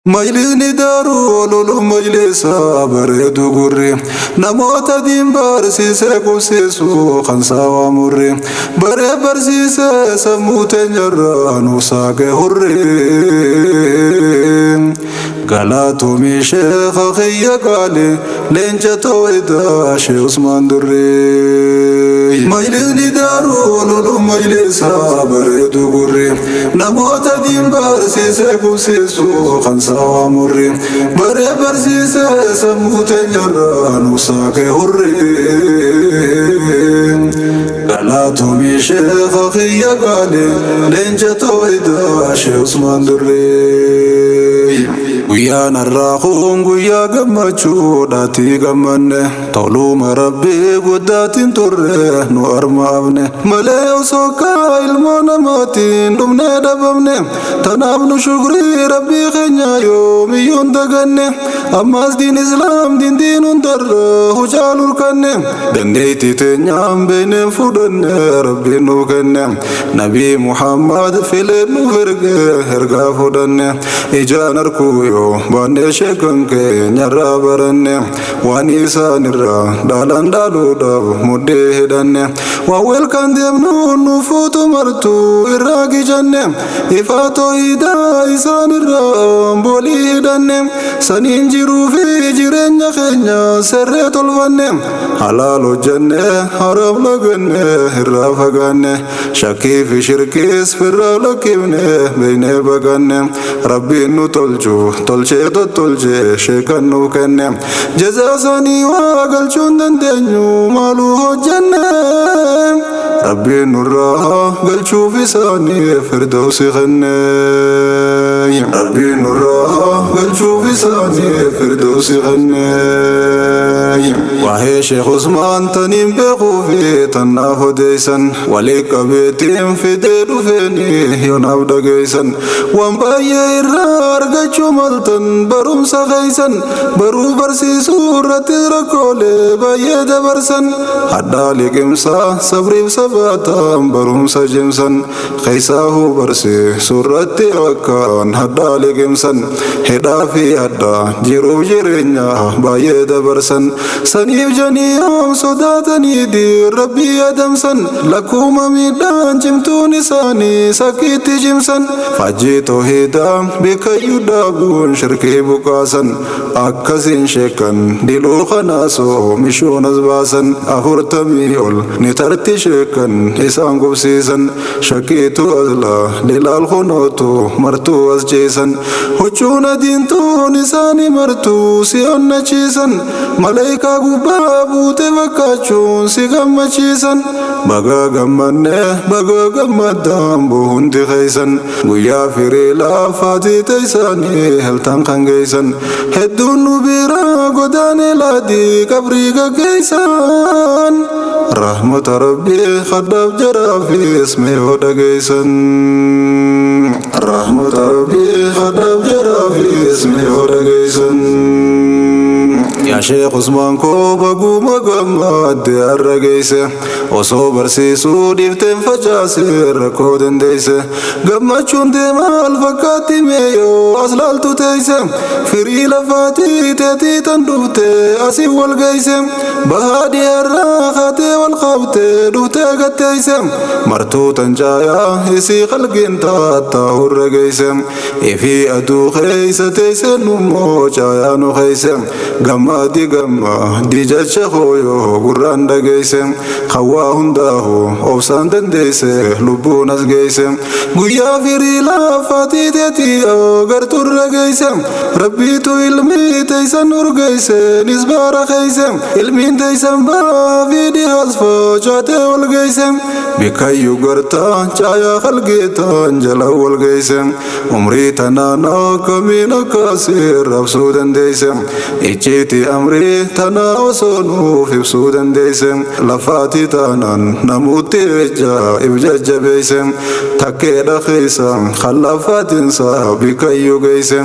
Majlisni Daarul Uluum majlisa bareedu gurri, namoota diin barsiisee qubsiisu kan saawaa murri, baree barsiisee sammuu teenyarraa nuuf saaqe hurri. Galatoomii sheekha kiyya qaali, leenca tawhiidaa, Shee Usmaan Durrii. Majlisni Daarul Uluum majlisa bareedu gurri, namoota diin barsiisee qubsiisu kan saawaa murri, baree barsiisee sammuu teenyarraa nuuf saaqe hurri. Galatoomii sheekha kiyya qaali, leenca tawhiidaa, Shee Usmaan Durrii. Guyyaan har'aa kun guyyaa gammachuudhaatii gammanne, toluma Rabbii guddaatiin turre nu armaafne malee, osoo kaa ilmoo namaatiin dhumnee dhabamne. Tanaaf nu shukrii Rabbii keenya yoomiyyuun daganne. Ammas diin Islaam diin diin hundarra hucaalu urkanne, dandeettii teenyaan beeyneen fudhanne. Rabbiin nu kenne, Nabii Muhammad fileen nu erge, ergaa fudhanne. Ijaan arkuu yoo baannee, sheekan keenyarraa baranne. Waan isaanirraa dhaalaan dhaaluudhaaf muddee hidhanne. Waan welkaan deemnu nuufuutu martuu irraa gijanne. Ifaa tooyidaa isaanirraa boolii hidhanne. Saniin jiruu fi jireenya keenya serree tolfanne. Halaal hojjenne, haram laganne, irraa fagaanne. Shakkii fi shirkiis firraa lakkifne, beeynee baqanne. Rabbiin nu tolchu tolchee tottolchee sheekan nu kenne. Jazaa isaanii waa galchuu hin dandeenyu maaluu hojjenne. Rabbiin nurraa galchuuf isaanii firdausi kenne. Rabbiin nurraa galchuuf isaanii firdausi kenne. Waa'ee Sheekh Usmaan taniin beekuu fi tannaaf odeessan, walii qabeetiin fidee dhufeeni yoonaaf dhageessan. Waan baay'ee irraa argachuu maltan barumsa keeysan. Baruu barsiisuu irratti rakkoolee baay'ee dabarsan. Hadhaa liqimsaa, sabriif sabaataan barumsa cimsan. Keessaahuu barsiisuu irratti akkaan hadhaa liqimsan. Hidhaa fi hadhaa jiruuf jireenya baay'ee dabarsan. Saniif janii yoom sodaatanii diin Rabbii adamsan? Lakkuma miidhaan cimtuun isaanii sakkiitti cimsan. Fajjii toohidaa bikayyuu dhaabuun shirkii buqaasan. Akkasiin sheekan diluu kanaasoo mishuun as baasan. 40 ol ni tarti sheekan isaan gubsiisan. Shakkiitu aslaa lilaal kunootu martuu as ciisan. Huccuun adiintuun isaanii martuu si onnachiisan. Maleekaa gubbaa buute fakkaachuun si gammachiisan. Baga gammanne, baga gammaddaan buhundi keeysan. Guyyaa firii lafaatii teessanii heltan kan geessan. Hedduun nu bira godaanee laadii qabrii gaggeessan. Rahmata Rabbii kadhaaf jaraafis mee yoo dhageessan. Rahmata Rabbii kadhaaf jaraafis mee yoo dhageessan. Yaa Sheekh Usmaan koo, baguma gammadde har'a geesse. Osoo barsiisuu dhiifteen facaase rakkoo dandeesse. Gammachuun deemaal fakkaatti meeyoo as laaltu teesse? Firii lafaatii teetii tan dhufte asii wal geesse. Bahaa dhiyaarraa kaatee wal qabte dhuftee gatteesse. Martuu tan caayaa isii qalgiin taattaa hurra geesse. Ifii aduu keessa teesse, nummoo caayaa nu keesse. Gammadi gammadi jecha hooyoo gurraan dhageesse. Hawaa hundaahu obsaan dandeesse, lubbuun as geesse. Guyyaa firii lafaatii teetii gartuurra geesse. Rabbiitu ilmii teessan urgeesse, nisbaara keesse. Ilmiin teessan baafii dhihaas facaatee wal geesse. Bikkayyuu gartaa caayaa qalgeetaan jala wal geesse. Umrii tanaan akkamiin akkasii rabsuu dandeesse? Icciiti. Amrii tanaa osoo nuuf ibsuu dandeeyse. Lafaati taanaan namuutti ejja if jajjabeeyse. Takkeedha keeysa kan lafaatinsa bikkayyuu geeyse.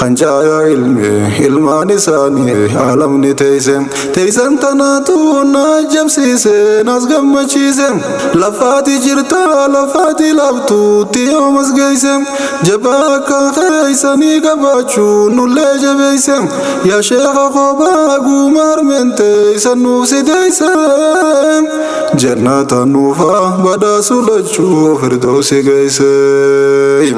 Kan caayaa ilmi ilmaan isaanii alamni teeyse. Teeysan tanaatu na ajabsiise, nas gammachiise. Lafaati jirta, lafaati laftuutti yoomas geeyse. Jabaa akka keeysanii qabaachuu nullee jabeeyse. Yaa sheekha kophaa guuma harmente isan nuuf si deeyse. Jannata nuufa badhaasu lachuu firdoosi geeyse.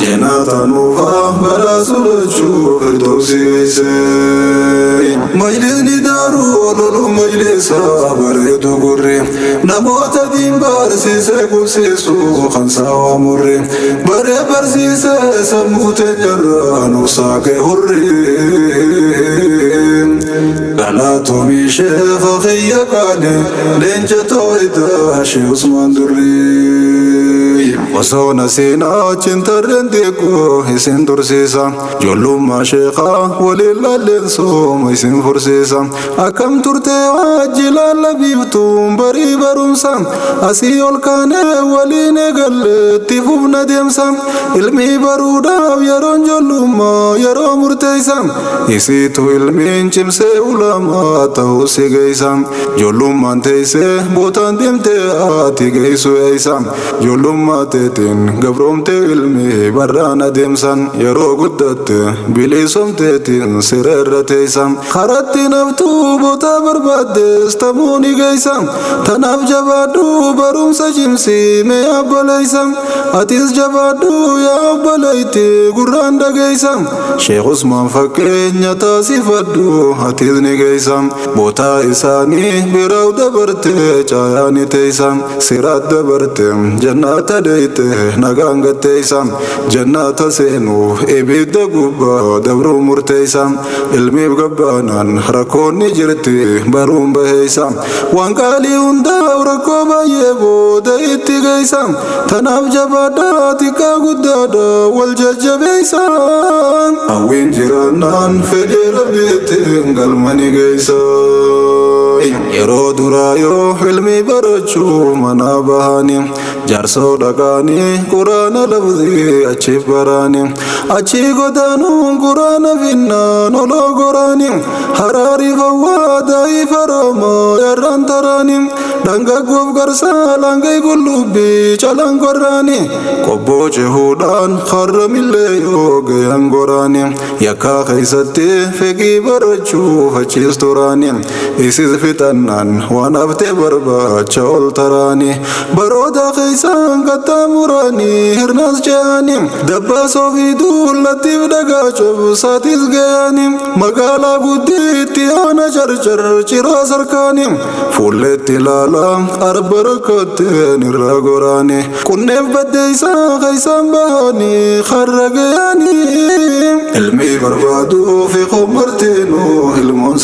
Jannata nuufa badhaasu lachuu firdoosi geeyse. Majlisni daaruu lolu majlisa bareedu gurri. Namoota diin barsiise qubsiisu kan saawaa murri. Baree barsiise sammuu teenyarraa nuuf saaqe hurri. Galatoomii sheekha kiyya qaali, leenca tooyitaa Shee Usmaan Durrii. Osoo na seenaa cintarreen xiqqoo isin tursiisa. Ijoollummaa sheekaa waliin laalleen sooma isin fursiisa. Akkam turtee wajji laalla biiftuun barii barumsa. Asii ol kaanee waliin eegalleetti fufna deemsa. Ilmi baruudhaaf yeroon ijoollummaa yeroo murteessa. Isiitu ilmiin cimsee ulamaa ta'uu si geessa. Ijoollummaan teessee bootaan deemtee ati geessu eessa. Ijoollummaa teetiin gabroomtee ilmi barraan adeemsan. Yeroo guddatte bilisoomteetiin sireerra teessa. Karatti naftuu boota barbaaddes tamuu ni geessa. Tanaaf jabaadhu, barumsa cimsi mee obboleessa. Atis jabaadhu yaa obboleetti, gurraan dhageessa. Sheekh Usmaan fakkeenya taasifadhu, atis ni geessa. Boota isaanii biraaf dabarte caayaa ni teessa. Siraat dabarte jannata deeyte nagaan gatteessa. Jannata seenuuf ibidda gubbaa dabruu murteessa. Ilmiif gabbaanaan rakkoonni jirti baruun baheessa. Waan qaalii hundaaf rakkoo baay'ee booda itti geessa. Tanaaf jabaadhaa, xiqqaa guddaadha wal jajjabeessa. Hawwiin jiraannaan fedhii rabbiitiin galma ni geessa. Yeroo duraa yoo ilmi barachuu mana bahanii, jaarsoo dhaqaanii quraana lafzii achi baraanii, achii godaanuun quraana finnaan oloo goraanii, haraarii fawwaa daa'ii faroomoo yarraan taraanii, dhangaggoof garsaa langay qullubbii calan gorraanii, qobboo cehuudhaan harramillee yoo gayan goraanii, yakkaa keeysatti fiqii barachuuf achiis turaanii, isis fixannaan waan haftee barbaacha ol taraanii, baroota keeysaan qaxxaamuranii hirnas ce'anii, dabbaasoo fi duullattiif dhagaa cobsaatis gayanii, magaalaa guddiitti oona carcar ciroo sarkaanii, fuulleetti ilaalaa arba rakkatteen irra goraanii, qunneef baddeeysaa keeysaan bahanii harra gayanii, ilmi barbaaduu fi qomartiinuu ilmoon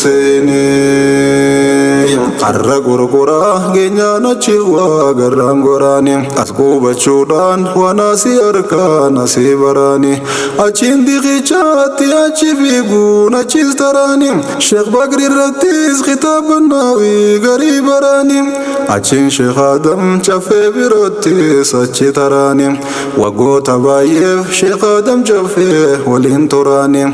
seenii, harra gurguraa geenyaan achi waa garraan goraanii, as qubachuudhaan waan asii harkaan asii baraanii, achiin diqichaatti achi fiiguun achis taraanii, Sheekh Bakri irrattis kitaaba naawii garii baraanii, achiin Sheekh Adam Caffee birattis achi taraanii, waggoota baay'eef Sheekh Adam Caffee waliin turaanii,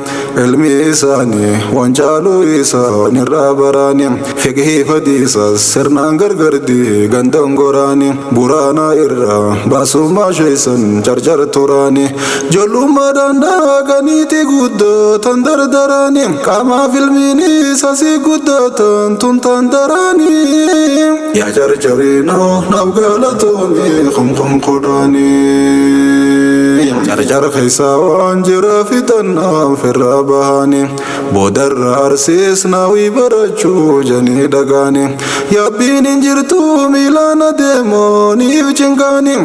ilmi isaanii waan caaluu isaan irraa baraanii, fiqhii fadiisas sirnaan gargardi gandan goraanii, buraanaa irraa baasummaa sheessan carcar turaanii, ijoollummaadhaan daaqaniiti guddatan dardaraanii, qaamaaf ilmiinis asii guddatan tuntaan daraanii, yaa carcariinoo naaf galatoomii kumkum kudhaanii, carcar keessaa waan jira fixannaan firraa bahanii, boodarra arsiis naawii barachuu janii dhagaanii, yaabbiin hin jirtu miilaan adeemooniif cinqaanii,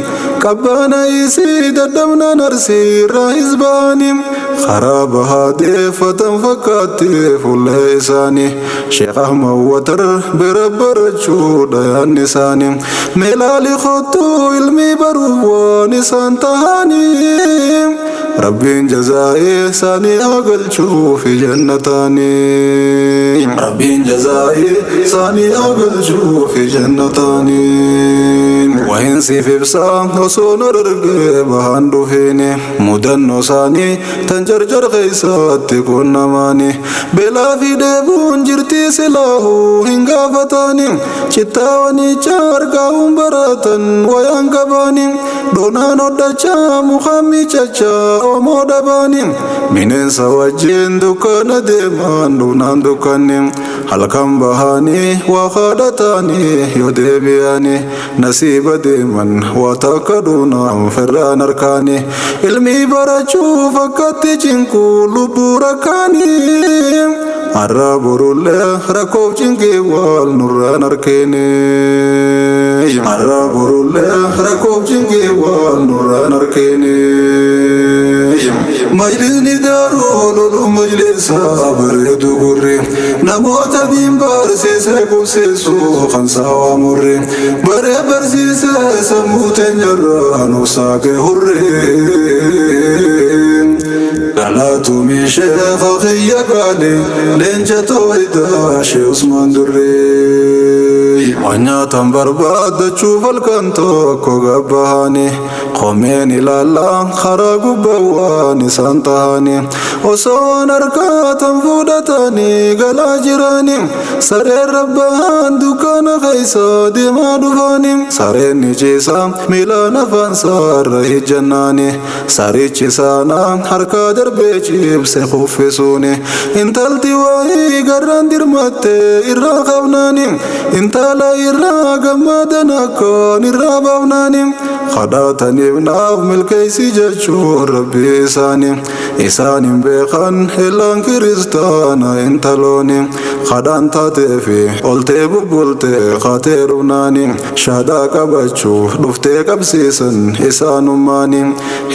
qabbaana isii dadhabnaan arsiirraa hisbaanii. Karaa bahaa deeffatan fakkaatti fuullee isaanii. Sheekh Ahmad Watar bira barachuudha yaadni isaanii. Meelaali kottuu ilmi baruuf waan isaan tahanii. Rabbiin jazaa'ee isaanii haa galchuufi jannataanii. Rabbiin jazaa'ee isaanii haa galchuufi jannataanii. Wahin siif ibsaa osoo na dargee bahaan dhufiini. Mudannoo isaanii tan jarjar keessaatti qunnamaani. Beelaa fi dheebuun jirtii silaahuu hin gaafataani. Cittaawanicha argaa'uun baratan wayaan qabaani. Dhonaan hodhachaa mukaan miicachaa oomoo dhabaani. Bineensa wajjin dukkana deeman dhufnaan dukkanni. Halkan bahanii waa kadhatanii yoo deebi'anii nasiiba deeman waa takka dhunaan ferraan harkaanii. Ilmi barachuuf akkatti cinquu lubbuu rakkaanii. Har'a borullee rakkoof cinqii wal nurraan harkeeni. Har'a borullee rakkoof cinqii wal nurraan harkeeni. Majlisni daaruu lolu majlisa bareedu gurri. Namoota diin barsiisee qubsiisu kan saawaa murri. Baree barsiisee sammuu teenyarraa nuuf saaqee hurri. Galaatumii sheekha kiyya qaali leenca tooyidaa shee Usmaan Durree. Waan nyaatan barbaadachuuf halkan tokko gabbahanii qomeen ilaallaa karaa gubbaa waan isaan tahanii osoo waan harkaatan fuudhatanii galaa jiranii sareen rabbahan dukkaana keessa deemaa dhufanii sareen ni ciisa miilaan afaan saarra hijjannaanii sarichi saanaa harkaa darbee cibse kuffisuuni intalti waa'ee garraan dirmatte irraa qabnaani intala irraa gammadan akkaan irraa baafnaani kadhataniif naaf milkeessi jechuun rabbii isaanii isaan hin beekan illaan kiristaana intalooni kadhaan taatee fi oltee bubbultee kaatee dhufnaani shaadaa qabachuuf dhuftee qabsiisan isaanummaani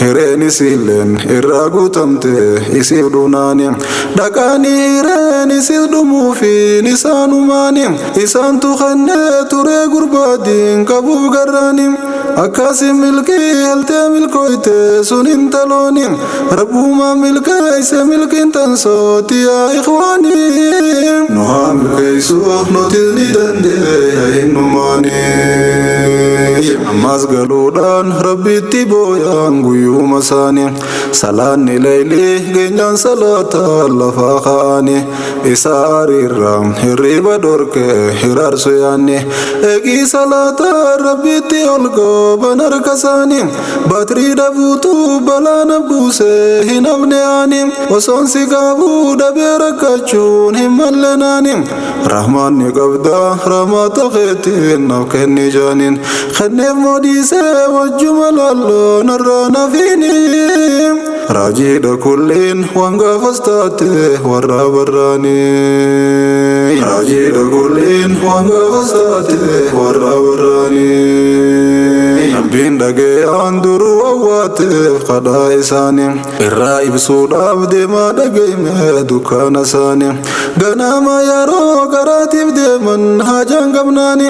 hireen isiilleen irraa guutamte isiif dhufnaani dhaqaanii hireen isiif dhumuufiin isaanumaani isaantu kennee turee gurbaadiin qabuuf garraani akkasi milkii heltee milkooyte sun intalooni rabbumaa milkeeyse milkiin tansooti yaa ikhwaani nu haa milkeeysu nutis ni dandeenya hinnumaani. Ammas galuudhaan rabbitti booyaan guyyuma isaanii salaanni leeylii geenyaan salaata lafaa ka'anii isa ariirraa hirriba dhorke hiraarsu yaanni eegii salaata rabbitti ol qaban harka isaanii baatirii dhabuutu balaa buuse hin hafne ani osoon si qabu dhabee rakkachuun hin malle naani rahmaanni qabda rahmaata keetiin naaf kenni jaaniin kenneef moodhiisee wajjuma lalloo narraa nafiini raajiidha kulliin waan gaafas taate warra barraanii raajiidha kulliin waan gaafas taate warra barraanii rabbiin dhagayaan duruu awwaateef kadhaa isaanii irraa ibsuudhaaf deemaa dhagayme dukkaana isaanii ganama yeroo garaatiif deeman haajaan qabnaani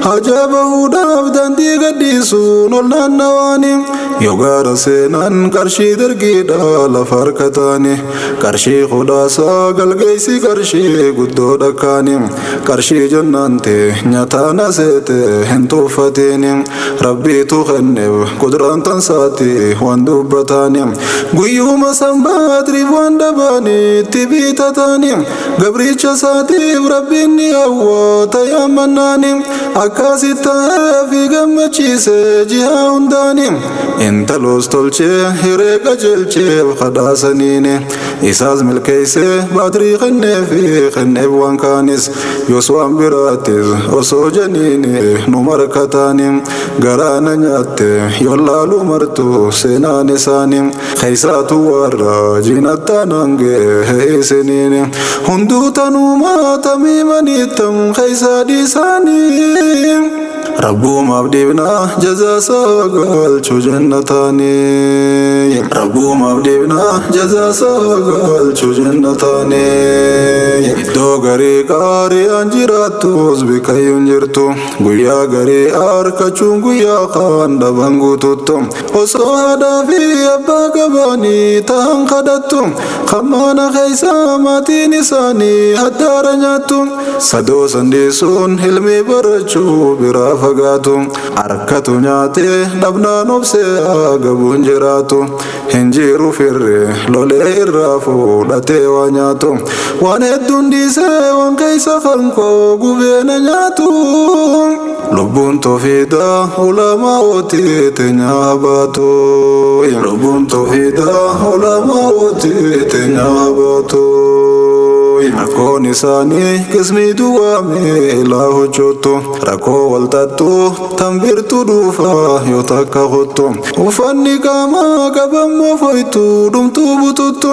haajaa bahuudhaaf daandii gadhiisuun ol naannawaani yoo gaara seenan qarshii dargiidha lafa harkataani qarshii kudhaasaa galgeessi qarshii guddoo dhakkaani qarshii jennaante nyaataan aseete hin tuffatiini rabbiitu kenneef kuduraan tansaati waan dubbataani guyyuma sanbaatriif waan dhabaanitti bitataani gabricha isaatiif rabbiin ni hawwata yaammannaani akkasit ta'eefi gammachiise ji'a hundaani intaloos tolchee hiree qajeelcheef kadhaasaniini isaas milkeeyse baatirii kenneefi kenneef waan kaanis yoos waan biraattis osoo janiini nu markataani garaana nyaatte yoo laalu martu seenaan isaani keessaatu warra jinattaan hangee isiniini hunduu tanumaa tamiimanittam keessaa dhiisaanii. Rabbumaaf dhiibnaa jazaasaa galchuu jannataanii. Rabbumaaf dhiibnaa jazaasaa galchuu jannataanii. Iddoo garii qaari'aan jiraattus bikayyuun jirtu. Guyyaa garii harkachuun guyyaa kaan dhaban guututtu. Osoo haadhaa fi abbaa qabanii ta'an kadhattu. Kan mana keessa maatiin isaanii haddaara nyaattu. Sadoo sandiisuun ilmi barachuu biraa fagaatu. Harkatu nyaatee dhabnaan obsee gabuun jiraatu. Hin jiru firri lolee irraa fuudhatee waa nyaatu. Waan hedduun dhiisee waan keessa kan koo gubeena nyaatu. Lubbuun toofiidhaa ulamaa ootii teenyaa baatu. Lubbuun toofiidhaa ulamaa ootii teenyaa baatu. Rakkoon isaanii qismii duwwaame ilaa hojjettu. Rakkoo walxaxxu tan birtuu dhuufaa yoo takka kottu. Uffanni qaamaa qabammoo foytu dhumtuu bututtu.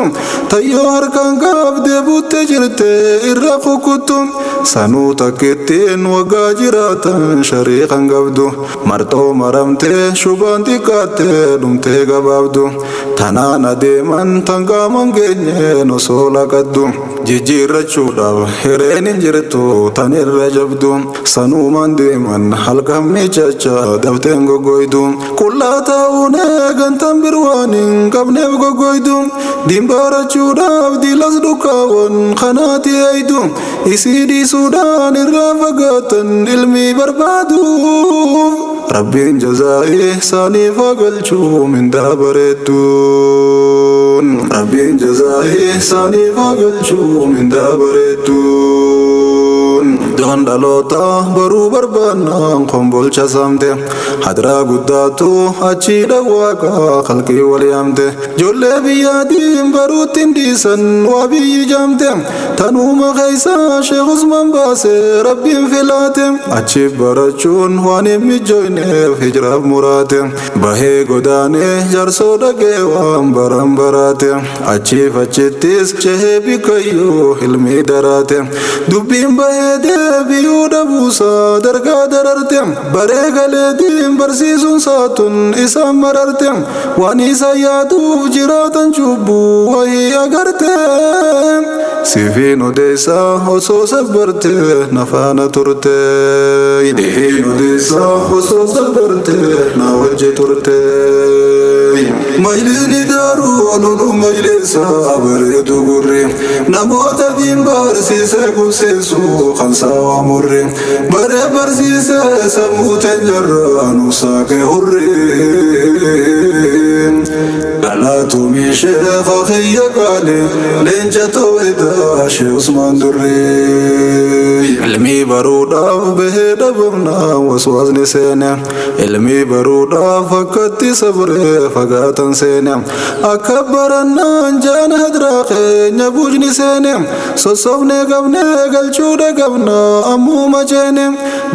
Tayyoo harkaan qabdee buttee jirte irra kukuttu. Sanuu takkittiin waggaa jiraatan shariiqan qabdu. Marxoo maramtee shubaan xiqqaattee dhumtee gabaabdu. Tanaan adeeman tan qaaman geenyeen osoo laqaddu. Jijjiirrachuudhaaf hireen hin jirtu tan irra jabdu. Sanuumaan deeman halkan miicacha dafteen goggoydu. Qullaa taa'uun eegan tan birwaan hin qabneef goggoydu. Dimbarachuudhaaf diilas dhukkaawwan kanaati eeydu. Isii dhiisuudhaan irraa fagaatan ilmi barbaaduuf. Rabbiin jazaa'ii isaaniif haa galchuu mindaa bareedduun. Rabbiin jazaa'ii isaaniif haa galchuu mindaa bareedduun. Iddoon dhalootaa baruu barbaannaan kombolcha saamte. Hadraa guddaatu achii dhawwaaqa qalqii wal yaamte. Ijoollee biyyaatiin baruutti hin dhiisan waa biyyi jaamte. Tanuma keessa Sheekh Usmaan baase Rabbiin filaate. Achi barachuun waan hin mijoofneef hijraaf muraate. Bahee godaanee jaarsoo dhagee waan baran baraate. Achiif achittis cehee bikayyuu ilmi daraate. Dubbiin bahee deebi'uu dhabuusaa dargaa dararte. Baree galeetiin barsiisuun saatun isaan mararte. Waan isa yaaduuf jiraatan cubbuu wayii agarte. Sifiin odeessaa osoo sabbarte nafaana turte. Sifiin odeessaa osoo sabbarte na wajji turte. Majlisni daaruu ololu majlisa bareedu gurri. Namoota diin barsiisee qubsiisu kan saawaa murri. Baree barsiisee sammuu teenyarraa nu saaqee hurri. Galatoomii sheekha kiyya qaali leenca too'idaa Shee Usmaan Durrii. Ilmi baruudhaaf bahee dhabamnaa waswaasni seene. Ilmi baruudhaaf akkatti sabree fagaatan seene. Akka barannaan jaan hadraa keenya bujni seene. Sossobnee qabnee galchuudha qabna ammuma ceene.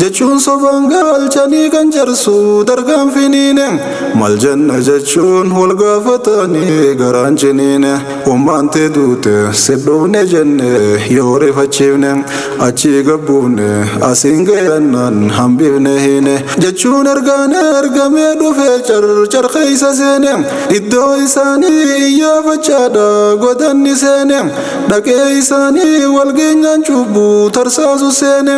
Jechuun sobaan galchanii kan jarsu dargaan finiine. Mal janna jechuun wal gaafatanii garaan ciniine. Ummaan tee duute sidhuufne jenne yoo rifachiifne. Achii gabbuufne asiin gayannaan hambifne hiine. Jechuun ergaan ergamee dhufee carcar keessa seene. Iddoo isaanii iyyaafachaadha godanni seene. Dhaqee isaanii wal geenyaan cubbuu tarsaasu seene.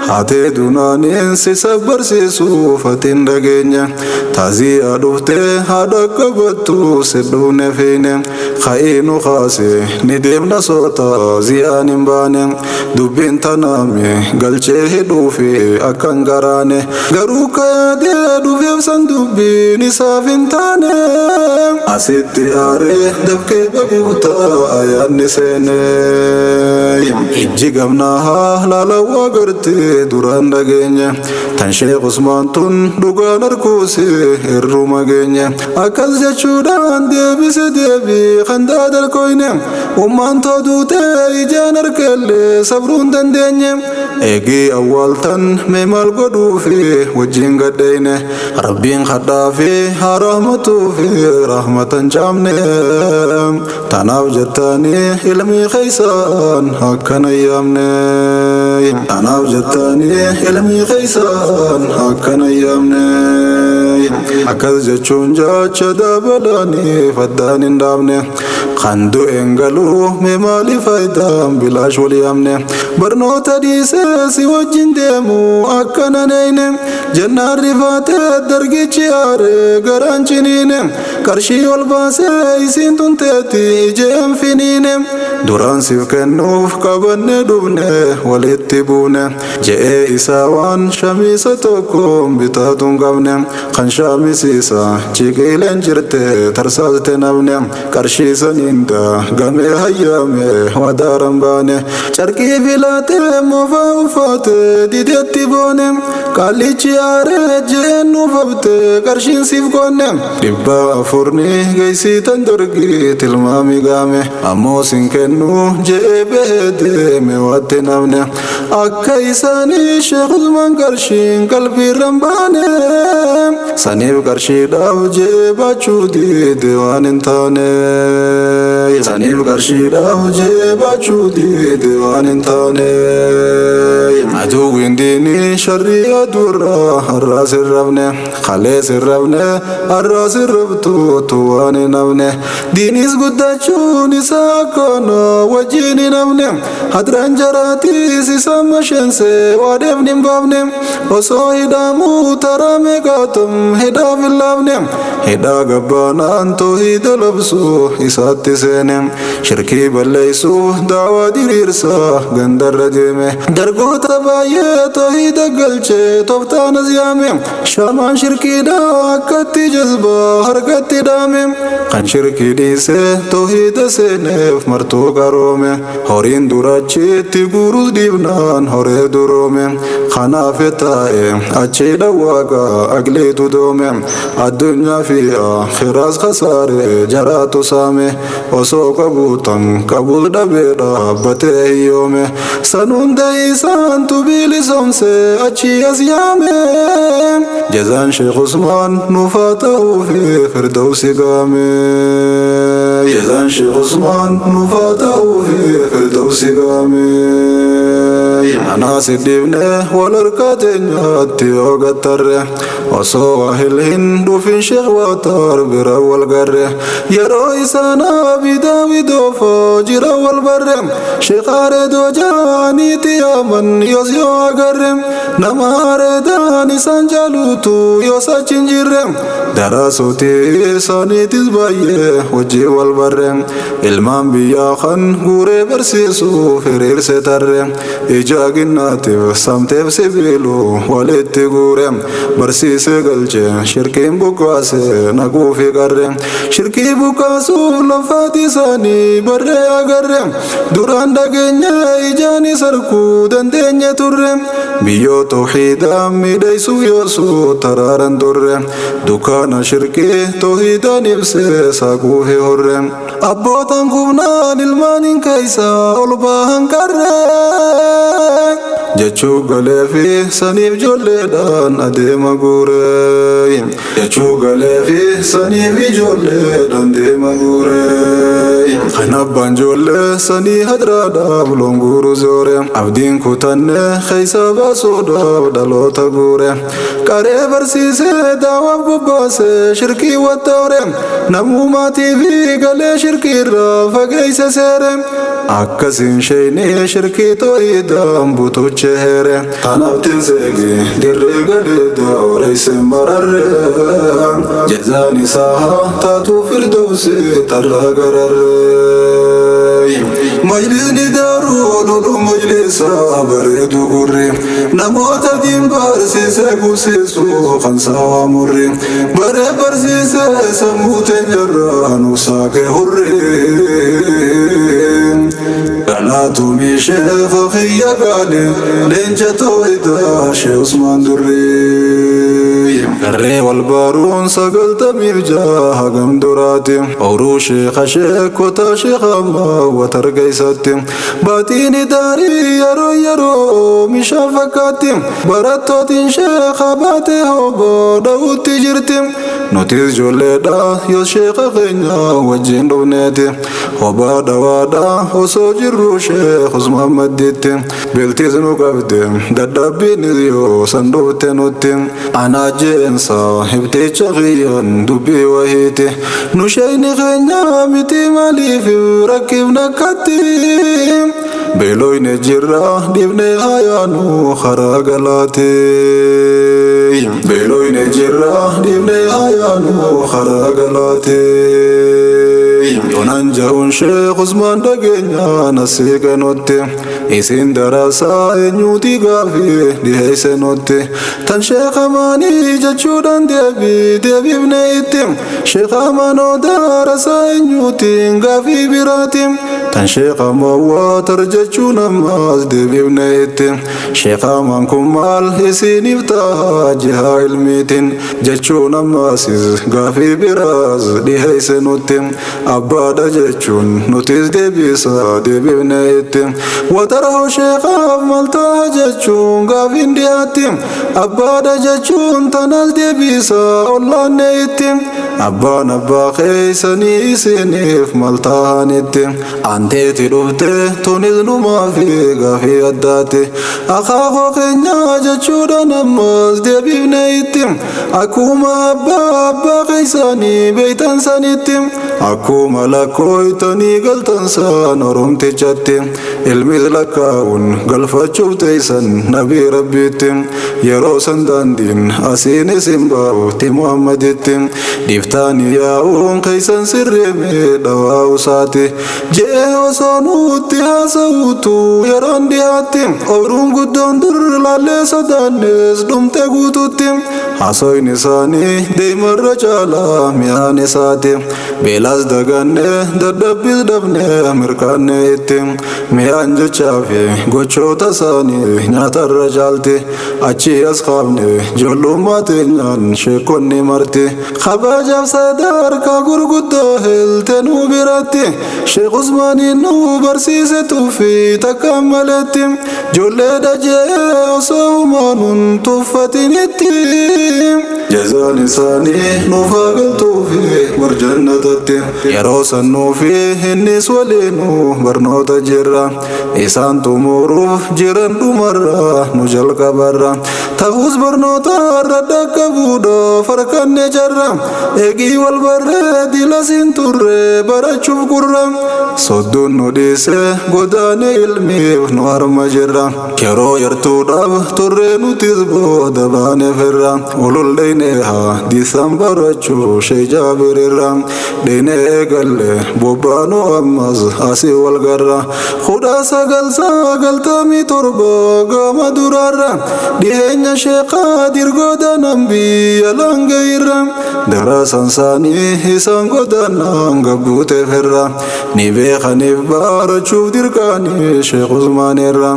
Haatee dunaaniin si sabbarsiisuuf atiin dhageenya. Taaziyaa dhuftee haadha qabattu sidhuufne fiine. Ka'ii nu kaase ni deemna soota ziyaan hin baane. Dubbiin tanaame galchee hidhuufi akkan garaane. Garuu kayaadee dhufeef san dubbiin isaaf hin taane. Asitti aaree dafqee babuuta ayaanni seene. Ijji gamnaa haa laalawaa gartee duraan dhageenye. Tan Sheekh Usmaan tun dhugaan harkuusi irruma geenye. Akkas jechuudhaan deebise deebii kan daadalkoyne. Ummaan too duutee ijaan harkellee sabruun dandeenye. Eegii awwaaltan mee maal godhuufi wajjin gadheeyne? Rabbiin kadhaafi haa rahmatuufi rahmatan caamne. Tanaaf jettanii ilmii keeysaan akkana yaamne. Tanaaf jettanii ilmii keeysaan akkana yaamne. Akkas jechuun jecha dabalanii faddaan hin dhaabne. Kan du'een galuu mee maali faayidaan bilaash wal yaamne? Barnoota dhiisee si wajjin deemu akkana neeyne. Jennaan rifaatee dargichi aare garaan ciniine. Qarshii ol baasee isiin tunteetti ijeen finiine. Duraan siif kennuuf qabanne dhufne walitti buune je'ee isaa waan shamiisa tokko bitaatu hin qabne. Kan shaamisiisa ciqiileen jirte tarsaaste namne. Qarshii saniin gamee hayyaame wadaaran baane. Carqii filatee moofaa uffate didetti boone. Qaallichi aaree je'een nuufafte qarshiin siif qoonne. 400 geessitan dorgii tilmaami gaame. Ammoo sin kennu je'ee bahee deeme waatti namne. Akka isaanii Sheekh Usmaan qarshiin qalbiirran baane. Saniif qarshiidhaaf je'ee baachuu diide waan hin taane. Saniif qarshiidhaaf je'ee baachuu diide waan hin taane. Aduwwiin diinii sharrii aduurraa har'aa sirrafne. Kalee sirrafne har'aa sirraftuutu waan hin hafne. Diinis guddachuun isaa akkana wajjin hin hafne. Hadraan jaraatiis isa masheense waadeef hin baafne. Osoo hidhamuu taraa meeqaatum hidhaaf hin laafne. Hidhaa gabbaanaan toohida labsuu isaatti seene. Shirkii balleessuuf daawaa diriirsaa gandarra deeme. Dargoota baay'ee toohida galchee tooftaan as yaame. Shamaan shirkiidha akkatti jazbaa harkatti dhaame. Kan shirkii dhiisee toohida seeneef martuu qaroome. Horiin durachitti guuruus dhiibnaan horee duroome. Kanaaf taa'e achi dhawaaqa aqliitu doome. Addunyaa fi akhiraas khasaare jaraatu saame. Osoo qabuutan qabuus dhabee dhaabbatee hiyyoome. San hunda isaantu bilisoomse achi as yaame. Jazaan Sheekh Usmaan nuufaa ta'uu fi firdawsi gaame. Jazaan Sheekh Usmaan nuufaa ta'uu fi firdawsi gaame. Anaa si dhiibne wal harkaa teenyaatti yoo gattarre. Osoo waahil hin dhufin Sheekh Waatar bira wal garre. Yeroo isaan abidaa widoofoo jira wal barre. Sheekh Areedoo jaaniiti yaaman yoos yoo agarre. Nama areedaan isaan jaalutu yoos achi hin jirre. Daraasootii isaaniitis baay'ee wajjin wal barre. Ilmaan biyyaa kan guuree barsiisuuf hiriirse tarre. Ija ginnaatiif samteef sibiilu walitti guure. Barsiisee galche shirkiin buqqaase naquufi qarre. Shirkii buqqaasuuf lafaati isaanii barree agarre. Duraan dhageenye ijaanis arguu dandeenye turre. Biyyoo tawhiidaa miidhaysuuf yoosuu taraaran turre. Dukkaana shirkii tawhiidaan ibsee saaquufi horre. Abbootaan kubnaan ilmaaniin keessa ol bahan qarre. Jechuu galee fi saniif ijoolleedhaan adeema guure. Jechuu galee fi saniif ijoolleedhaan deema guure. Kan abbaan ijoollee sanii hadraadhaaf loon guuru zoore. Abdiin kutanne keessa baasuudhaaf dhaloota guure. Qaree barsiisee daawaaf bobbaasee shirkii wattoore. Namumaatii fi galee shirkii irraa fageesse seere. Akkasiin sheeyni shirkii tooyidaan butuche heere. Tanaaf tinseegi dirree galee dooreesse mararre. Jazaan isaa taatu firdawsi tarraa gararre. Majlisni daaruu lolu majlisa bareedu gurri. Namoota diin barsiisee gubsiisu kan saawaa murri. Baree barsiisee sammuu teenyarraa nu saaqe hurri. Galaatumii sheekha kiyya qaali leenca tooyidaa Sheekh Usmaan Durrii. Garree wal baruun 96 hagam duraati. Ooruu sheeka sheekota sheeka watar keeysatti. Baatiin daarii yeroo yeroo bishaan fakkaatti. Barattootiin sheeka baatee hoboo dha'utti jirti. Nutis ijoolleedha yoo sheeka keenya wajjin dhufneeti. Hobaa dhawaadha osoo jirru Sheekh Usmaan maddiitti. Beeltis nu qabde, dadhabbiinis yoo san dhufte nutti. Anaa jeensa hibticha kiyyan dubbii wahiiti. Nu sheeyni keenya miti, maaliif rakkifna akkatti? Beeloyne jirra, dhiifne hayaanu karaa galaati. Beeloyne jirra, dhiifne hayaanu karaa galaati. Yoonaan ja'uun Sheekh Usmaan dhageenya nasiiqa nutti. Isin darasaa eenyuuti gaafii dhiheesse nutti? Tan Sheekh Amaanii jechuudhaan deebii deebifne itti. Sheekh Amaanoo darasaa eenyuutiin gaafii biraati. Tan Sheekh Amawwaatar jechuun ammaas deebifne itti. Sheekh Amaan kun maal isiniif ta'a jihaa ilmiitiin jechuun ammaasis gaafii biraas dhiheesse nutti. Abbaadha jechuun nutis deebisa deebifne itti. Watara sheekaaf maal ta'a jechuun gaafiin dhiyaatti. Abbaadha jechuun tanas deebisa ollaanne itti. Abbaan abbaa keeysanii isiniif maal ta'anitti? Anteeti dhufte, tunis numaa fi gaafii addaati. Akaakoo keenya jechuudhaan ammas deebifne itti. Akkuma abbaa abbaa keeysanii beeytan sanitti. Akkuma lakkooytanii galtan san oromtichatti. Ilmis lakkaa'uun galfachuuf teeysan nabii rabbiitti. Yeroo san daandiin asiin isin baafti Muhammaditti. Dhiiftaanii yaa'uun keeysan sirriime dhawaa usaati. Je'ee osoo nutti haasa'uutu yeroon dhiyaatti. Ooyiruun guddoon dur laallee sodaannes dhumte guututti. Haasoyni isaanii deemarra caalaa mi'aan isaati. Beelaas daganne, dadhabbiis dhabne, mirkaanne itti. Mi'aan jechaa fi gochoota isaanii nyaatarra caalti. Achii as kaafne ijoollummaa teenyaan sheekonni marti. Kabajaaf sadarkaa gurguddoo helte nu biratti. Sheekh Usmaaniin nu barsiise tuffii takka maletti. Ijoollee dhajee osoo humaanuun tuffatinitti. Jazaan isaanii nuuf haa galtuu fi warjannatatti. Yeroo sannuu fi innis waliinuu barnoota jirra. Isaan xumuruuf jiran dhumarra, nu jalqabarra. Ta'us barnoota irra dhaqqabuudhaaf harkanne jarra. Eegii wal barree dilasiin turre barachuuf gurra. Sodduun nu dhiise godaane, ilmiif nu harma jirra. Yeroo yartuudhaaf turre nutis booda baane firra. Ulul dheyne haa diisan barachuu shee Jaabirirra. Dheyne eegalle bobbaanu ammas asii wal garra. 1997 gama duraarra. Dhiheenya sheekaa dirgoodanan biyya langayirra. Darasan isaanii isaan godaanaan gabbuute firra. Ni beekaniif barachuuf dirqaanii Sheekh Usmaanirra.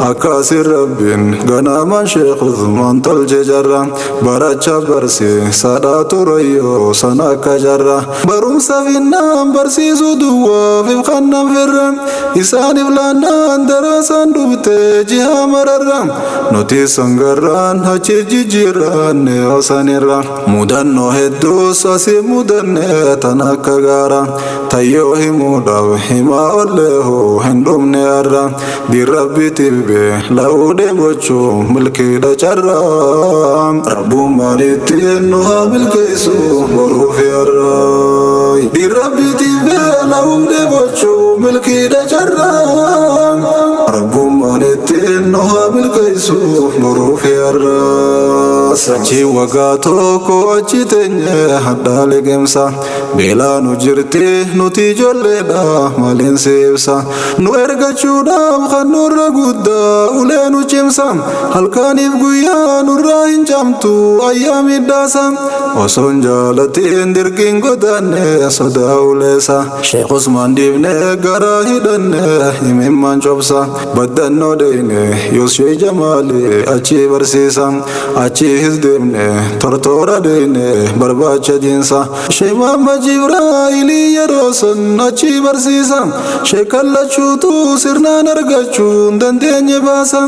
Akkasii Rabbiin ganamaan Sheekh Usmaan tolche jarra. Baracha barsiisaadhaa turayyoo sana akka jarra. Barumsa finnaan barsiisuu duwwaaf ifkannan firra. Isaaniif laannaan darasaan dhufte jiha mararra. Nuti sangarraan achi jijjiirranne yoosanirra. Mudannoo hedduus asii mudanne tan akka gaara. Tayyoo himuudhaaf himaa olleehu hin dhumne har'a. Dirrabbi tibbe la'uudhe gochuu milkiidha carra. Rabbummaan ittiin nu haa milkeessu boruuf har'a. Dirrabbi tibbe la'uudhe gochuu milkiidha carra. Rabbummaan ittiin nu haa milkeessu boruuf har'a. Achi waggaa tokko achi teenye hadhaa liqimsa. Beelaa nu jirti, nuti ijoolleedha, maaliin si ibsa. Nu ergachuudhaaf kan nurra guddaa ulee nu cimsa. Halkaniif guyyaa nurraa hin camtu ayyaamidhaasa. Osoon jaalatiin dirqiin godaanne sodaa uleessa. Sheekh Usmaan dhiifne garaa hidhanne himimmaan cobsa. Baddannoo dheeyne yoos Shee Jamaali achi barsiisa. Achi Achiis deemne tortoora deemne barbaacha diinsa. Sheekh Muhammad Jibraa'ilii yeroo san achi barsiisa. Sheekallachuutu sirnaan argachuu hin dandeenye baasa.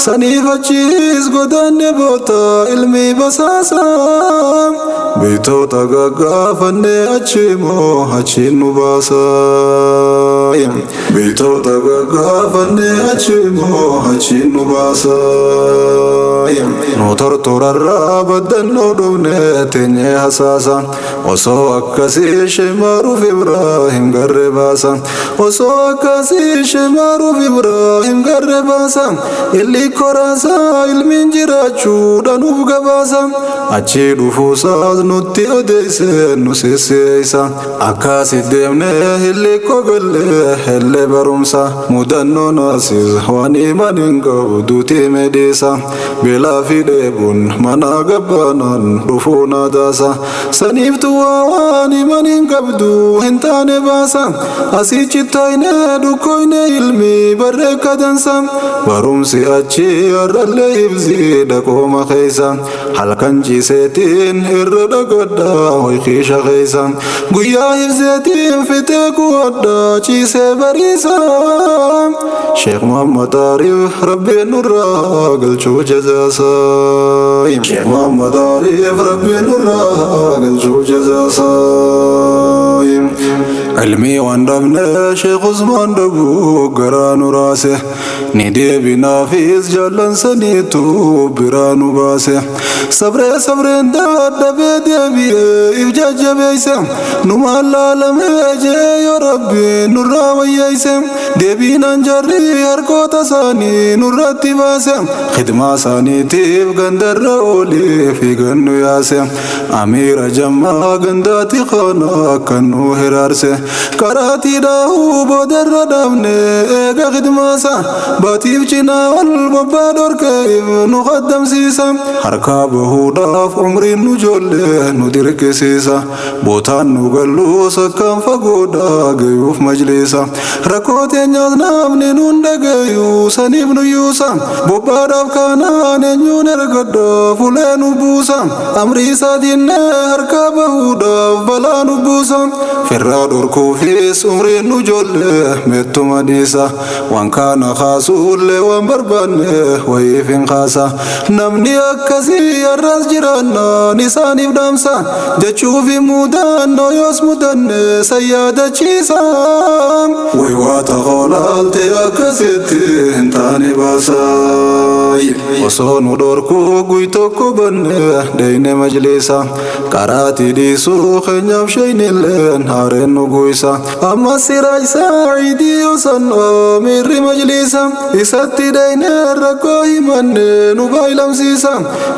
Saniif achiis godaanne boota ilmi basaasa. Beektoota gaggaafanne achi moo achiin nu baasa. Beektoota gaggaafanne achi moo achiin nu baasa. Nu tortorarraa baddannoo dhufne teenyee hasaasa. Osoo akkasii Sheekh Maaruuf Ibraahim garree baasa. Osoo akkasii Sheekh Maaruuf Ibraahim garree baasa. Illi koraasaa ilmiin jiraachuudhaan nuuf gabaasa. Achi dhufuusaas nutti odeesse nu sisseessa. Akkasit deemnee illi kogallee hellee barumsa. Mudannoo naasisa waan himan hin qabu duutii medhiisa. Beelaa fi dheebuun mana gabbaanaan dhufuu na taasa. Saniiftu waan himan hin qabdu hin taane baasa. Asii cittayne dhukkoyne ilmi barreekka dansa. Barumsi achi har'allee ibsi dhaqooma keessa. Halkan ciiseetiin irra dhagadhaa hoykiisha keessa. Guyyaa ibseetiin fitee kuwadhaa ciisee bariisa. Sheekh Muhammad Ariif Rabbiin nurraa galchuu jazaasa. Sheekh Muhammad Ariif Rabbiin nurraa galchuu jazaasa. Ilmii waan dhabne Sheekh Usmaan Dabuu garaa nu raase. Ni deebinaafis jaallansaniitu biraa nu baase. Sabree sabreen dadhabee deebi'ee if jajjabeesse. Numaan laalamee jee yoo Rabbiin nurraa wayyeesse. Deebiinaan jarri harkoota isaanii nurratti baase. Khidmaa isaaniitiif gandarra oolii fiigan nu yaase. Amiira jammaa gandaati kana kan nu hiraarse. Karaatii dhaahuu boodarra dhaabne eega khidmaasa. Baatiif cinaa ol bobbaa dhorkeef nu qaddamsiisa. Harkaa bahuudhaaf umriin nu ijoollee nu dirqisiisa. Bootaan nu galluus akkaan fagoodhaa gayuuf majliisa. Rakkoo teenyaas namni nuun dhagayu saniif nu yuusa. Bobbaadhaaf kanaan eenyuun ergadhaa fulee nu buusa. Amrii isaatiin harkaa bahuudhaaf balaa nu buusa. Firraa dhorkuufis umriin nu ijoollee meettuma dhiisa. Waan kana kaasuullee waan barbaanne wayiif hin kaasa. Namni akkasii har'as jiraannaan isaaniif dhaamsa. Jechuufi mudannoo yoos mudanne sayyaadachiisa. Waywaata qoolaalte akkasitti hin taane baasa. Osoo nu dhorkuu guy tokko banne deyne majliisa. Karaatii dhiisuu keenyaaf sheeynilleen haareen nu guysa. Amma siraaj saacidii yosan oomirri majliisa. Isatti deyne rakkoo himanne nu baay'lamsiisa.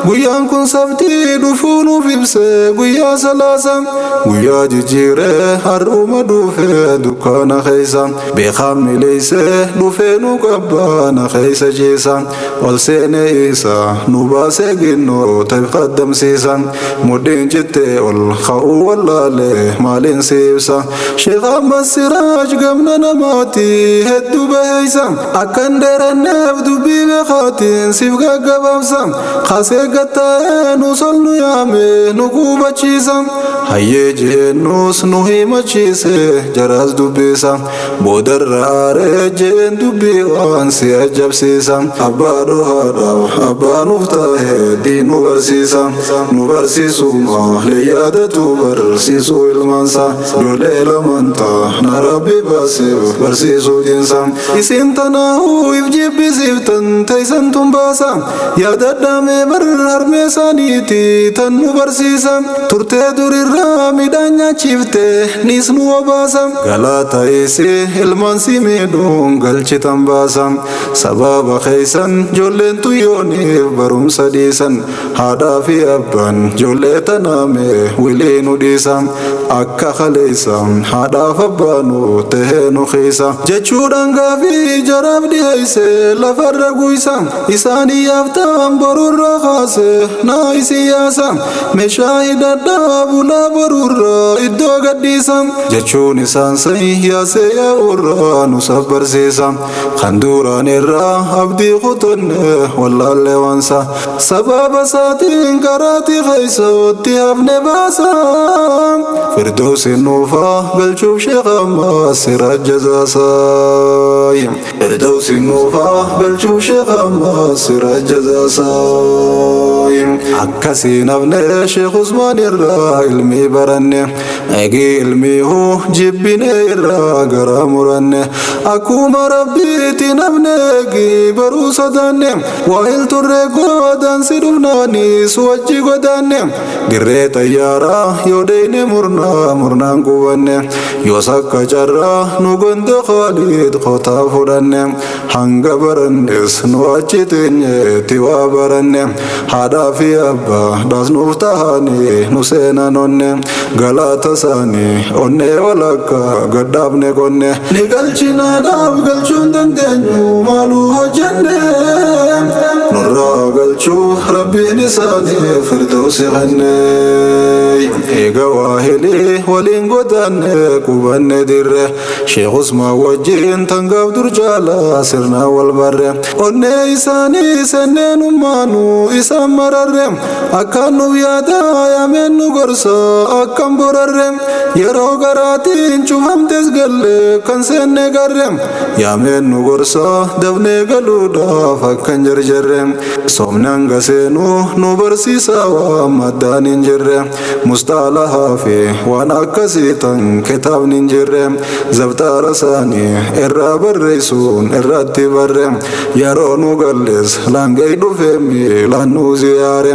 Guyyaan kun sabtii dhufuu nuuf ibse guyyaa salaasa. Guyyaa jijjiiree har'uma dhufe dukkaana keessa. Beekaan mileessee dhufee nu qabbaana keessa ciisa. Ol seene isa nu baasee ginnoo ta'e qaddamsiisa. Mudhiin cittee ol ka'uu wallaalee maaliin si ibsa. Sheekh Ahmad Siraaj gamna namaati hedduu baheessa. Akkan dheeranneef dubbii beekaatiin siif gaggabaabsa. Kaasee gattaa'ee nu sol nu yaame nu gubachiisa. Hayyee jeennus nu himachiise jaraas dubbisa. Boodarra aaree jeen dubbii waan si ajabsiisa. Abbaa dhohaadhaaf abbaa nuuf taa'ee diin nu barsiisa. Nu barsiisuma leeyyaadatu barsiisuu ilmaansa. Ijoollee lamantaa na rabbi baaseef barsiisuu diinsa. Isin tanaahuu if jibbisiiftan teessan tun baasa. Yaadadhaamee bar harmee isaaniiti tan nu barsiisa. Turtee durirraa midhaan nyaachifte nis nu obaasa. Galata isii ilmaan si miidhuun galchitan baasa. Sababa keessan ijoolleen tuyyooniif barumsa dhiisan. Haadhaa fi abbaan ijoollee tanaame wilii nu dhiisa. Akka kaleessa haadhaaf abbaanu tahee nu xiisa. Jechuudhaan gaafii jaraaf dhiyeesse lafarra guysa. Isaan iyyaaftaan borurra kaase naa isin yaasa. Meeshaa hidhadhaa bulaa borurra iddoo gadhiisa. Jechuun isaan san yaasee yaa'urra nu sabbarsiisa. Kan dura Duraanirraa abdii kutanne wallaalle waansa sababa isaatiin karaatii keessatti hafne baasa. Firdoosin nuufaa galchuuf Sheekh ammaa sira jazaasaa. Firdoosin nuufaa galchuuf Sheekh ammaa sira jazaasaa. Akkasiin hafne Sheekh Usmaan irraa ilmii baranne, eegii ilmii huu jibbine irraa gara muranne. Akkuma Rabbiitti namne eegii baruu sodaanne, waa'il turre goodansi dhufnaanis wajji godaanne. Dirree xayyaaraa yoo deeyne murnaa murnaan qubanne, yoos akka carraa nu ganda Khaalid qotaa fudhanne. Hanga barannes nu achi teenyeetti waa baranne, haadhaa fi abbaa dhaas nuuf tahanii nu seenan onne, galaata isaanii onnee walakka gadhaabne qonne. Ni galchinaadhaaf galchuu hin dandeenyu maaluu hojjenne, nurraa galchuu Rabbiin isaanii firdoosi kenne. Eega waahilii waliin godaanne qubanne dirre, Sheekh Usmaan wajjin tangaaf dur caalaa sirnaa wal barre. Onnee isaanii senneen ummaanuu isaan mararre, akkaan nuuf yaadaa yaameen nu gorsa akkam borarre. Yeroo garaatiin cufamtes galle kan seenne garre, yaameen nu gorsa dafnee galuudhaaf akkan jarjarre. Soomni hanga seenuu nu barsiisa waan maddaan hin jirre, mustaalahaa fi waan akkasii tan kitaabni hin jirre. Zabxaara isaanii irraa barreessuun irratti barre. Yeroo nu galles laangee dhufee miilaan nu ziyaare,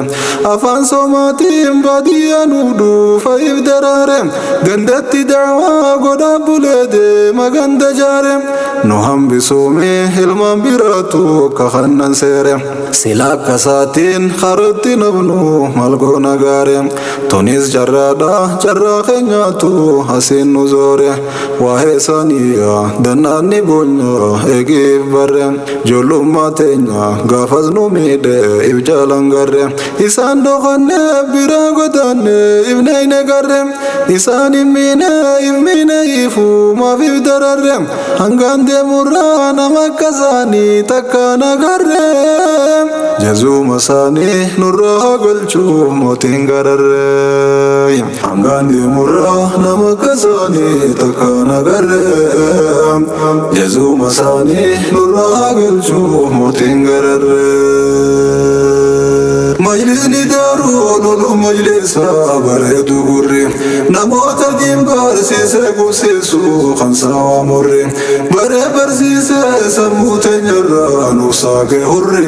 afaan soomaatiin baadiyyaa nuuf dhufa if daraare. Gandatti da'waa godhaa bulee deema ganda jaare, nu hambisuumi ilmaan biraatu akka kannan seere. Sila akka isaatiin karatti nabnu maal goona gaare? Tunis carraadha, carraa keenyaatu asiin nu zoore. Waa'ee isaanii dannaanni boonyaa eegiif barre, ijoollummaa teenya gaafas nu miidhe if jaalan garre. Isaan dhokanne bira godaanne ifneeyne garre, isaan hin miine if miine ifuu maaf if dararre. Hangaan deemurraa nama akka isaanii takkaan agarre, jazuuma isaanii nurraa galchuuf mootiin gararre. Hangaan deemurraa nama akka isaanii takkaan agarre, jazuuma isaanii nurraa galchuuf mootiin gararre. Majlisni daaruu lolu majlisa bareedu gurri, namoota diin barsiisee qubsiisu kan saawaa murri, baree barsiisee sammuu teenyarraa nuuf saaqee hurri.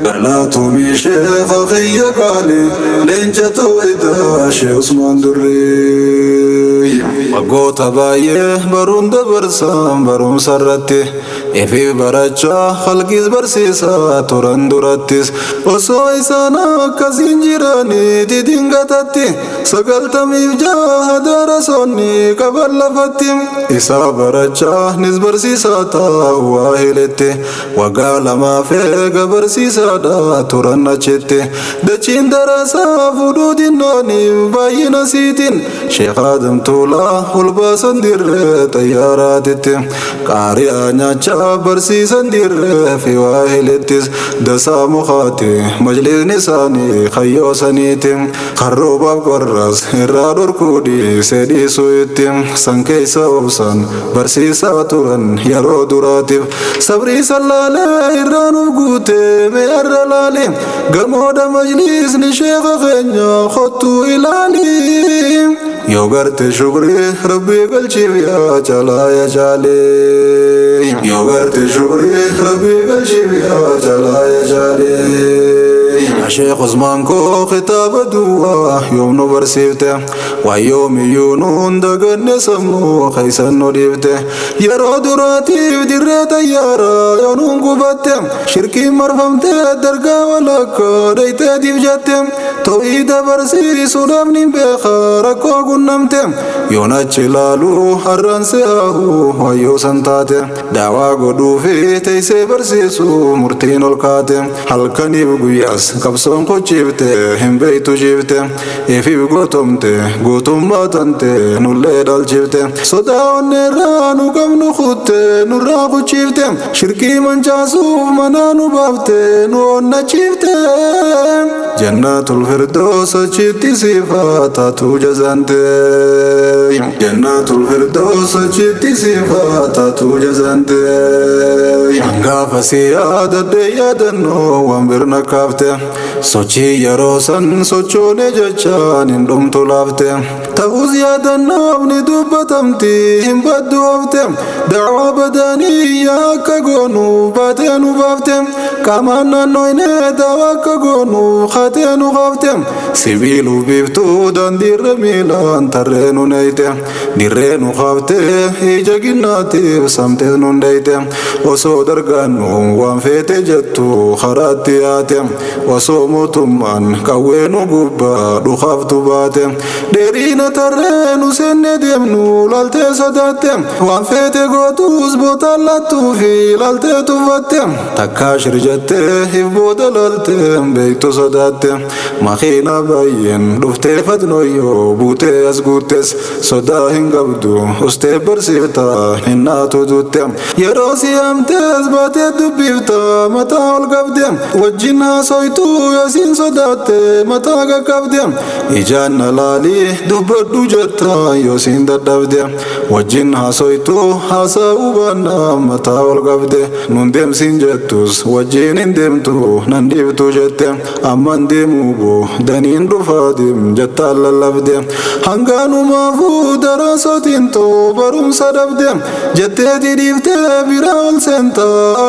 Galaatomii sheekha kiyya qaali, leenca tawhidaa Sheekh Usmaan Durrii. Waggoota baay'ee baruun dabarsan barumsa irratti, ifiif barachaa halqiis barsiisaa turan durattis. Osoo isaan akkasiin jiranii didingatatti 96 darasoonni qaban lafatti, isaa barachaa nis barsiisaa taa'u waa hiletti. Waggaa lamaaf eega barsiisaadha turan achitti, dachiin darasaa fudhuu dinnaaniif baay'ina siitiin, Sheekh Adam Tuulaa ol baasan dirree xayyaaraatitti. Qaari'aa nyaachaa barsiisan dirree fi waa hilettis. Dasaa mukaati majlisni isaanii kayyoo saniiti, karroobaaf qorras irraa dhorkuu dhiisee dhiisuu itti. San keessa obsan barsiisaa turan yeroo duraatiif, sabrii sallaalee irraa nuuf guutee mee arra laale. Gamoodha majlisni sheekha keenya kottuu ilaali, yoo garte shukrii Rabbii galchiif yaa caalaa yaa caalee. Yoo garte shukrii Rabbii galchiif yaa caalaa yaa caalee. Sheekh Usmaan koo, kitaaba duwwaa yoom nu barsiifte? Waan yoomiyyuu nuun daganne sammuu keessan nu dhiifte. Yeroo duraatiif dirree xayyaaraa yoo nuun qubatte, shirkiin marfamte dargaa walakkaa dhayxeetiif jette, tawhiida barsiisuudhaaf ni beeka rakkoo qunnamte. Yoon achi ilaalu har'aan si'aahu wayyoo san taate, daawaa godhuu fi teessee barsiisuu murtiin ol kaate, halkaniif guyyaas Qabsoon kuchiifte hin beeytu jiifte, ifiif gootomte gootummaa tante nullee dhalchifte. Sodaa onneerraa nu qabnu kutte nurraa kuchiifte, shirkii mancaasuuf manaa nu baafte nu onnachiifte. Jannatul Firdaus achitti siifaa taatu jazante. Jannatul Firdaus achitti siifaa taatu jazante. Gaafa si yaadadhe yaadannoo waan birna kaafte, sochii yeroo san sochoone jechaan hin dhumtu laafte. Ta'us yaadannoof ni dubbatamti hin baddu hafte. Da'waa badanii akka goonu baatee nu baafte, qaamaan naannoyne da'waa akka goonu kaatee nu kaafte. Sibiiluu biiftuu daandiirra miilaan tarree nu neeyte, dirree nu kaafte ija ginnaatiif samtees nu deeyte. Osoo dargaannu waan feete jettu karaatti yaate, osoo mootummaan qawwee nu gubbaa dhukaaftu baate. Dheerina tarree nu seenne deemnu laaltee sodaatte, waan feete gootus bootaan laattuu fi laaltee tuffatte. Takkaa shirjattee if booda laaltee beektu sodaatte. Makiina baay'een dhuftee fatnoyyoo buutee as guuttes, sodaa hin qabdu ustee barsiifta hin naatu duutte. Yeroo si hamtees baatee dubbifta mataa ol qabde, wajjin haasoytu yoosiin sodaatte mataa qaqqabde. Ijaan na laalii dubbadhu jetta yoosiin dadhabde, wajjin haasoytu haasa'uu baannaa mataa ol qabde. Nun deemsin jettus wajjin hin deemtu nan dhiiftu jette, amman deemuu boo daniin dhufaa deem jettaan lallabde. Hangaanumaafuu darasootiin too barumsa dhabde jettee didhiiftee bira ol seenta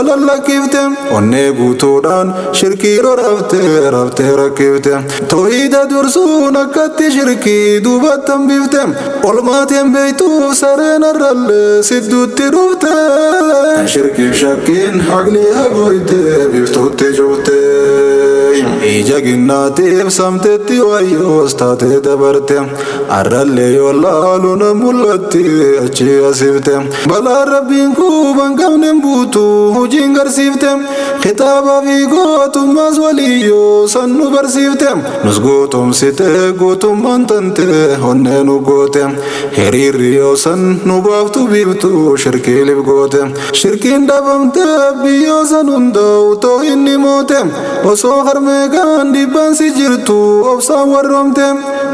lallakkifte. Onnee guutuudhaan shirkii rorafte raftee rakkifte, toohida dursuun akkatti shirkii duubattan bifte. Olmaateen beeytuuf sareen arrallee sidduutti dhufte, shirkiif shakkiin haqni hagoyte biftuutti cufte. Ija ginnaatiif samtetti wayyoos taatee dabarte, arrallee yoo laalu na mul'atti achi asifte. Balaa rabbiin kuuban qabnen buutu hojiin garsiifte, kitaaba fi gootummaas waliyyoo san nu barsiifte. Nus gootomsite gootummaan tante onnee nu goote, hiriirri yoo san nu baaftu biiftu shirkiilif goote. Shirkiin dhabamte biyyoo san hundaa'u too inni moote, osoo harmeegaan dhibbaan si jirtu obsaan warroomte.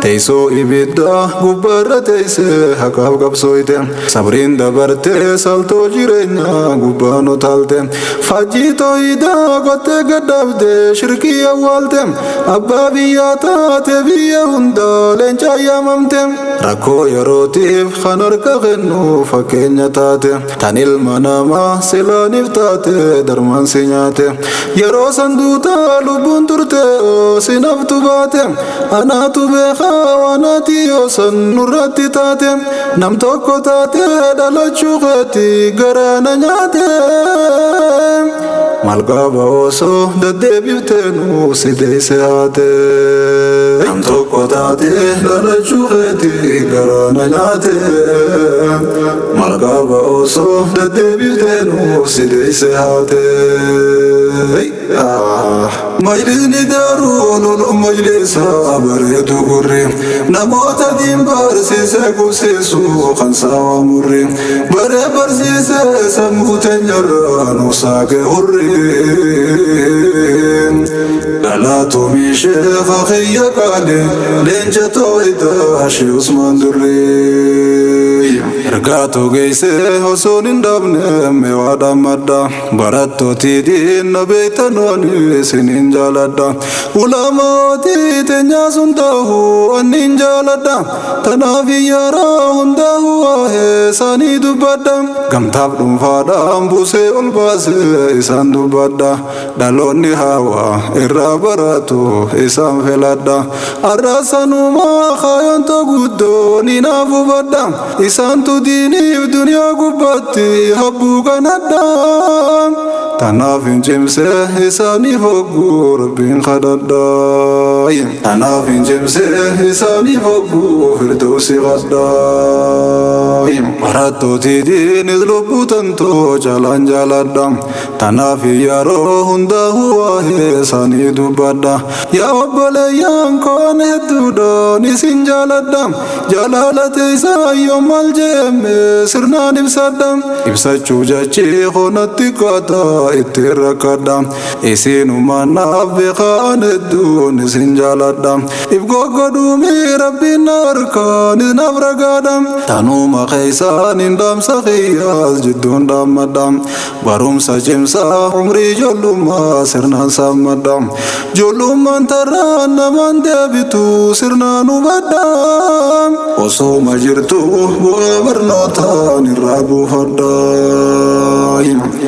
Teessoo ibiddaa gubbaarra teessee haqaaf qabsooyte, sabriin dabarte saltoo jireenyaa gubbaa nu taalte. Faajjii tooyidaa qottee gaddaabde shirkii awwaalte, abbaa biyyaa taate biyya hundaa leencaa yaamamte. Rakkoo yerootiif kan harka kennu fakkeenya taate, tan ilma namaa silaaniif taate darmaan si nyaate. Yeroo sanduutaa lubbuun turte sinaftu baate, anaatu beekaa waanaati yoo san nurratti taate. Nam tokko taate dhalachuu keetti garaana nyaate. Maal qaba osoo deddeebiftee nu si deesse haate. Nam tokko taate dhalachuu keetti garaana nyaate. Maal qaba osoo deddeebiftee nu si deesse haate. Majlisni daaruun majlisa bareedu gurri, namoota diin barsiisee qubsiisu kan saawaa murri. Baree barsiisee sammuu teenyarraa nu saaqe hurri. Galaatomii sheekha kiyya qaali leenca tooyitaa shee Usmaan Durrii. Ergaatu geessee osoon hin dhabne meewaadhaan madda, barattooti diinna beektanooni isinin jaaladha. Ulamaatii teenyaa sun ta'u annin jaaladha, tanaaf iyyaraa hundaa'u waa'ee isaanii dubbadha. Gamtaaf dhuunfaadhaan buusee ol baasee isaan dubbadha, dhaloonni hawaa irraa baratu isaan filadha. Arraasanumaa kaayoonta guddoo ni naaf hubadha, isaantu diiniif duniyaa gubbaatti habbuu kanadha. Tanaaf hin cimsee isaaniif hogguu Rabbiin kadhadha. Tanaaf hin cimsee isaaniif hogguu Firdawsi kadha. Barattooti diinis lubbuu tantoo caalaan jaaladha. Tanaaf yeroo hundaa'u waa'ee isaanii dubbadha. Yaa obboleeyyan koon hedduudhaan isin jaaladha. Jaalala teessaa yoo maal jeeme sirnaan ibsadha. Ibsachuuf jechi koonatti kaataa ittiin rakkadha. Isinumaan naaf beekaan hedduun isin jaaladha. If goggodhuumi Rabbiin na harkaanis naaf ragaadha. Tanuma keessaan hin dhaamsa kiyyaas jidduun dhaammadha. Barumsa cimsaa umrii ijoollummaa sirnaan saammadha. Ijoollummaan tarraan namaan deebitu sirnaan hubadha. Osoma jirtu bu'aa barnootaan irraa buufadha.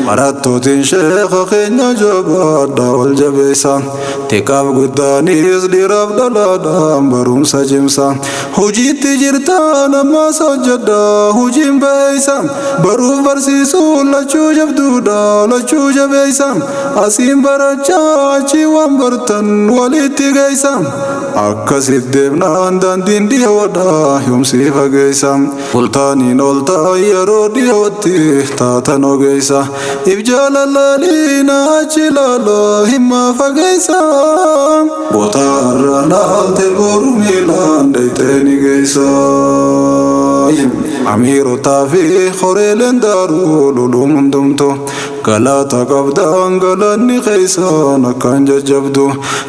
Barattootiin sheeka keenya jabaadha wal jabeessa. Xiqqaaf guddaanis dhiiraaf dhalaadhaan barumsa cimsa. Hojiitti jirtaan ammas hojjedha hojiin baheessa. Baruuf barsiisuun lachuu jabduudha lachuu jabeessa. Asiin barachaa achii waan bartan walitti geessa. Akkasit deemnaan daandiin dhiyoodha yoomsii fageessa. Oltaaniin oltaa yeroo dhiyootti taatan ogeessa. If jaalalaalii na achi ilaalaa himmaa fageessa. Boota irra laalte boru miilaan daytee ni geessa. Amiirotaa fi horeeleen daaruu loluun hundumtu. Galata qabdaan galanni keessaan akkaan jajjabdu.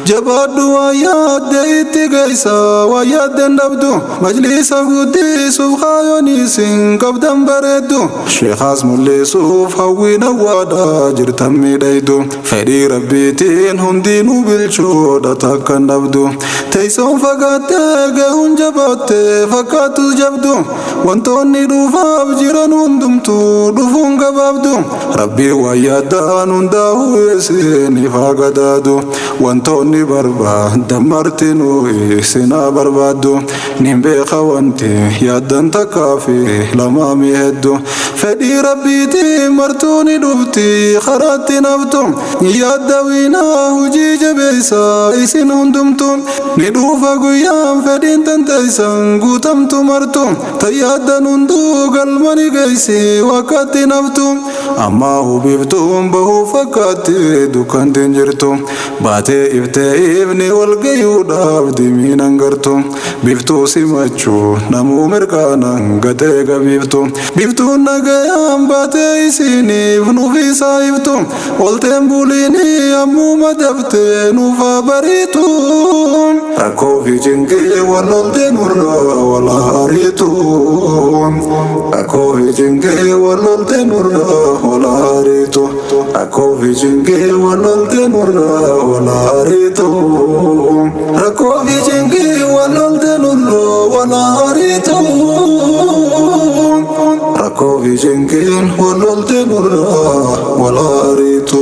Jabaadhu waa yaadde itti geessa waa yaadde hin dhabdu. Majlisa guddisuuf kaayoon isin qabdan bareeddu. Sheekaas mul'isuuf hawwiin awwaadha jirtan miidhaydu. Fedhii Rabbiitiin hundinuu bilchoodha takka hin dhabdu. Teessoon fagaattee gahuun jabaattee fakkaattus jabdu. Wantoonni dhufaaf jiran hundumtuu dhufuun gabaabdu. Rabbii waan yaaddaan hundaa'uu isiniif haa gadaadu. Wantoonni barbaadan martinuu isinaa barbaaddu. Nin beeka wanti yaaddan takkaa fi lamaa mi hedduu. Fedhii Rabbiitiin martuu ni dhufti karaatti naftu. Yaadda wiinaa hojii jabeessa isin hundumtu. Ni dhufa guyyaan fedhiin tanteessan guutamtu martu. Tayyaaddan hunduu galma ni geessi wakkatti naftu. Amma hubiftuun bahuu fakkaatti dukkantiin jirtu. Baatee iftee ifni wal gayuudhaaf dimiin hangartu. Biftuu simachuu namuu mirkaanaan gatee gabiiftu. Biftuun nagayaan baatee isiniif nuuf isaa iftu. Olteen buliinii ammuma daftee nuuf haa bariitu. Rakkoo fi cinqii wal loltee nurraa wal haariitu. Rakkoo fi cinqii wal loltee nurraa wal haariitu. Rakkoo fi cinqii wal loltee nurraa wal haariitu. Rakkoo fi cinqii wal loltee nurraa wal haariitu. Rakkoo fi cinqiin wal loltee nurraa wal haariitu.